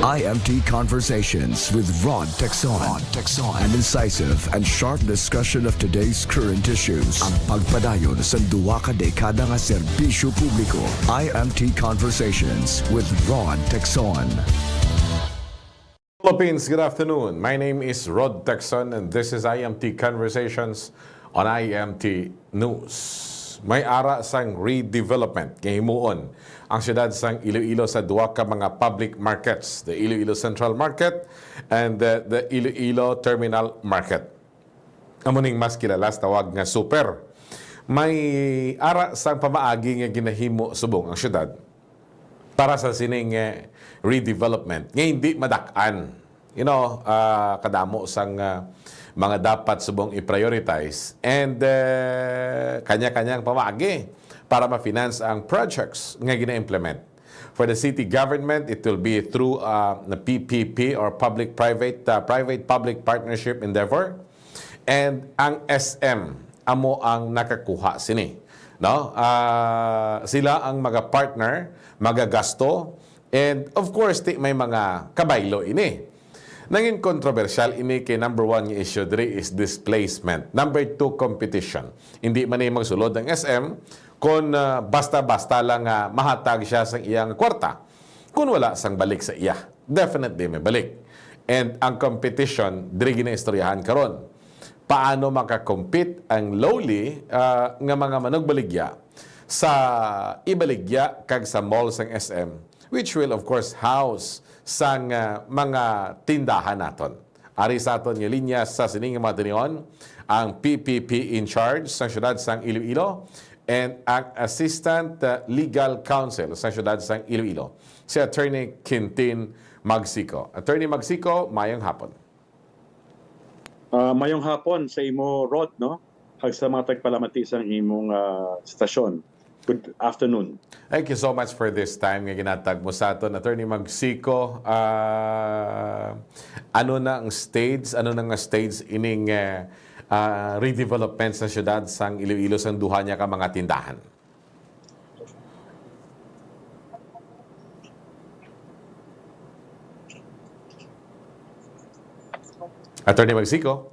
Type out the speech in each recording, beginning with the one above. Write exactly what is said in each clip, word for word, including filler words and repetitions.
I M T Conversations with Rod Texon. Rod Texon. An incisive and sharp discussion of today's current issues. Ang pagpadayon sa duwa ka dekada nga serbisyo publiko. I M T Conversations with Rod Texon. Philippines, good afternoon. My name is Rod Texon and this is I M T Conversations on I M T News. May ara sang redevelopment nga himuon ang siyudad sang Iloilo sa duha ka mga public markets, the Iloilo Central Market and the, the Iloilo Terminal Market. Amo ning mas kilala sa tawag nga Super. May ara sang pamaagi nga ginahimo subong ang siyudad para sa sining, eh, redevelopment nga hindi madak-an. You know, ah, kadamo sang, ah, mga dapat subong i-prioritize and, eh, kanya-kanyang pamaagi para ma-finance ang projects nga gina-implement. For the city government, it will be through, uh, the P P P or public-private, uh, private-public partnership endeavor. And ang S M amo ang nakakuha sini, no? Ah, sila ang mga partner, magagasto, and of course, ti-, may mga kabaylo ini. Nangin kontrobersyal ini kay number one nga issue diri is displacement. Number two, competition. Hindi man ni magsulod ang S M kon, ah, basta-basta lang nga mahatag siya sang iyang kwarta. Kon wala sang balik sa iya, definitely may balik. And ang competition, diri ginaistoryahan karon. Paano makakompete ang lowly, ah, nga mga manugbaligya sa ibaligya kag sa mall sang S M, which will of course house sang, ah, mga tindahan naton? Ari sa aton nga linya sa sining mga tinion, ang P P P in charge sa siyudad sang Iloilo and ang Assistant, uh, Legal Counsel sa siyudad sang Iloilo, si Attorney Quintin Magsico. Attorney Magsico, mayong hapon. Ah, mayong hapon sa imo, Rod, no? Kag sa mga tagpalamati sang imong, ah, stasyon. Good afternoon. Thank you so much for this time nga ginatag mo sa aton, Attorney Magsico. Ah, ano na ang stage? Ano na nga stage ining, eh, ah, redevelopment sa siyudad sang Iloilo sang duha niya ka mga tindahan? Attorney Magsico?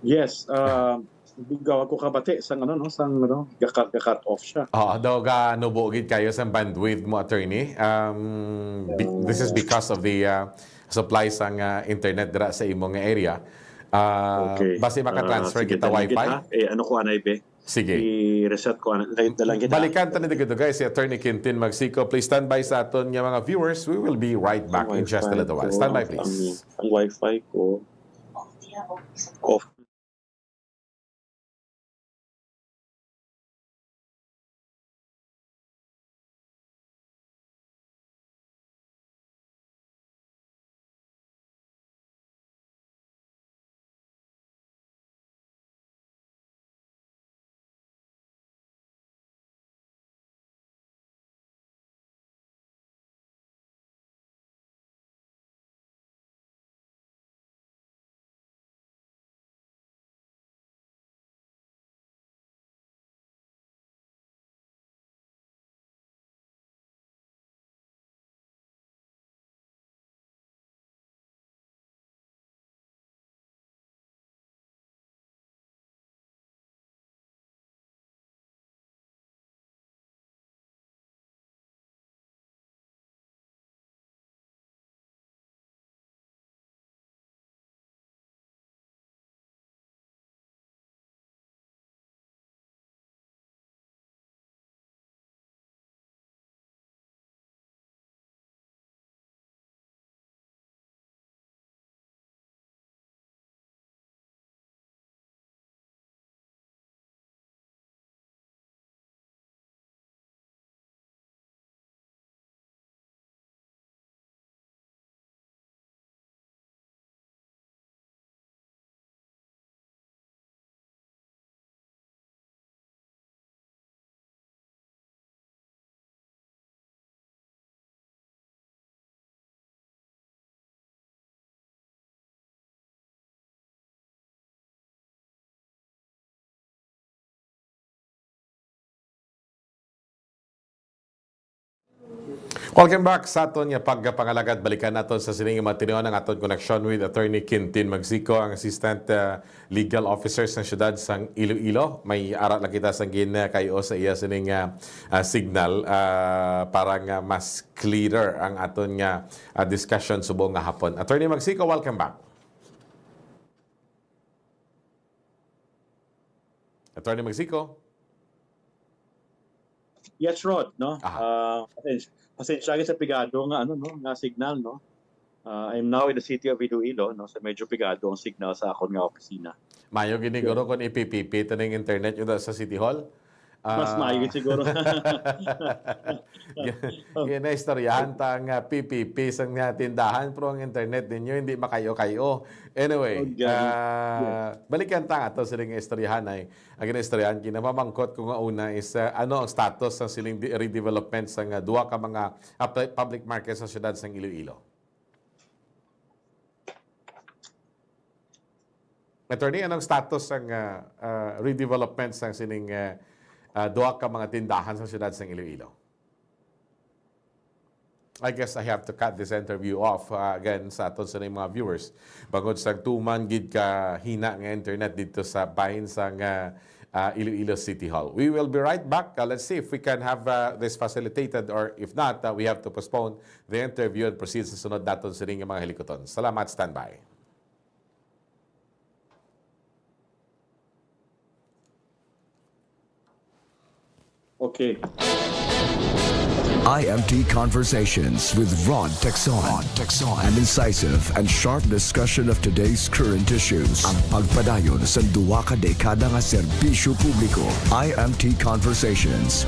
Yes, ah, dugaw ako kabati sang ano, no, sang ano, gaka-, ga-cut off siya. Oo, daw ga nubo gid kayo sa bandwidth mo, attorney. Um, be-, this is because of the, uh, supply sang, uh, internet dira sa imo nga area. Uh, okay. Basi maka-transfer kita, ah, sige, kita dali wifi. Kita. Eh, ano ko, anay, be? Sige. I-reset ko, ano, dali, dali kita. Balikan ta ni dugay si Attorney Quintin Magsico. Please stand by sa aton nga mga viewers. We will be right back in just a little while. Stand by, please. Ang wifi ko, ang, ang wifi ko off. Welcome back sa aton nga pagpangalagad. Balikan naton sa sining mga tinuon ang aton connection with Attorney Quintin Magsico, ang Assistant, uh, Legal Officer sa siyudad sang Iloilo. May ara lang kita sang gin, uh, kayo sa iya sining, uh, uh, signal, uh, para nga mas clearer ang aton nga, uh, discussion subong nga hapon. Attorney Magsico, welcome back. Attorney Magsico. Yes, Rod, no? Aha. Ah, pasensya, pasensya sa pigado nga, ano, no, nga signal, no? Ah, I'm now in the city of Iloilo, no? So medyo pigado ang signal sa akon nga opisina. Mayo gini guro kung ipipipi to ning internet yun sa City Hall. Mas Ah, maayo siguro. Ginaistoryahan ta nga P P P sang nga tindahan, pero ang internet ninyo hindi makayo-kayo. Anyway, Oh, gani. Ah, balikan ta nga to siling istoryahan ay ang ginaistoryahan, kinamamangkot ko nga una is, ah, ano ang status sa siling di- redevelopment sa nga duha ka mga, ah, pu- public market sa siyudad sang Iloilo? Attorney, anong status sang, ah, ah, redevelopment sang sining, ah, ah, duha ka mga tindahan sa siyudad sang Iloilo? I guess I have to cut this interview off, ah, again sa aton sa mga viewers bangod sa tuman gid ka hina nga internet dito sa bahin sang, ah, ah, Iloilo City Hall. We will be right back. Uh, let's see if we can have, uh, this facilitated, or if not, uh, we have to postpone the interview and proceed sa sunod naton sining mga hilikuton. Salamat, standby. Okay. I M T Conversations with Rod Texon. Rod Texon. An incisive and sharp discussion of today's current issues. Ang pagpadayon sa duwa ka dekada nga serbisyo publiko. I M T Conversations.